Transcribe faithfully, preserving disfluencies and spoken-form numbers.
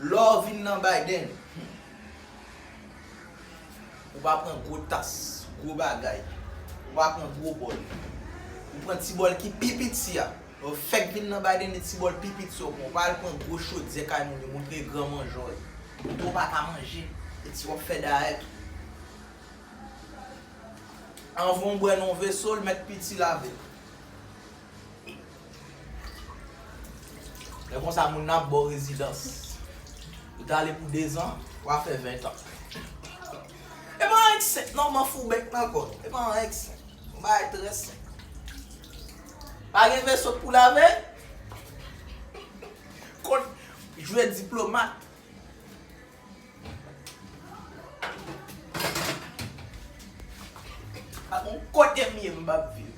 Lè w vin nan Biden, ou pa pran gwo tas, gwo bagay. Ou pa pran gwo bòl. Ou pran ti bòl ki pi piti a. Lè w fèk vin nan Biden, e ti bòl pi piti w pran. Ou pa al pran gwo chodyè kay moun yo, montre gran manjè w ye. Montre w pa ka manje. E ti w ap fè dayèt ou. Anvan w bwè nan yon veso, l mèt piti lave l. Lè konsa, moun nan ap ba w rezidans. Ou t ale pou dezan, w a fè ven tan. E pa anyen k senp non, m an fou bèk nan kò. E pa anyen k senp. Yon bagay trè senp. Pa gen veso k pou lave? Kot jwe diplomat. Pa gon kote m ye m p ap viv.